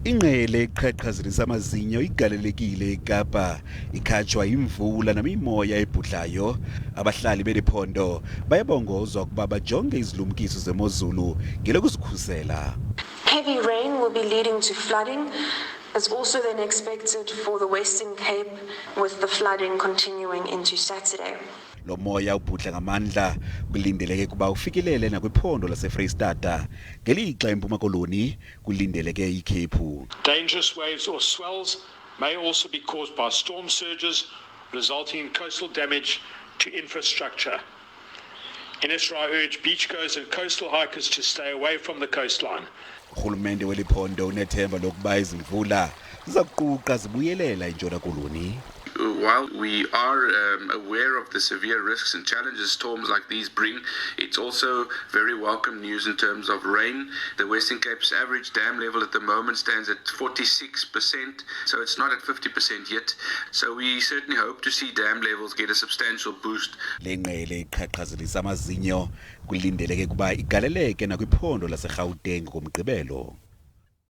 Ingqele eqhaqhazelisa amazinyo igalelekile eKapa, ikhatshwa yimvula namimoya ebhudlayo. Abahlali beli phondo bayabongozwa ukuba bajonge izilumkiso zemozulu ngelokuzikhusela. Heavy rain will be leading to flooding. It's also then expected for the Western Cape, with the flooding continuing into Saturday. Lo moya ubhudla ngamandla kulindeleke ukuba ufikelele nakwiphondo laseFreyistata, ngelixa eMpuma Koloni kulindeleke ikhephu. Dangerous waves or swells may also be caused by storm surges, resulting in coastal damage to infrastructure. NSRI urge beachgoers and coastal hikers to stay away from the coastline. Urhulumente weli phondo unethemba lokuba izimvula ziza kuquqa zibuyelela eNtshona Koloni. While we are aware of the severe risks and challenges storms like these bring, it's also very welcome news in terms of rain. The Western Cape's average dam level at the moment stands at 46%, so it's not at 50% yet. So we certainly hope to see dam levels get a substantial boost. Le ngqele iqhaqhazelisa amazinyo kulindeleke ukuba igaleleke nakwiphondo laseGauteng ngoMgqibelo.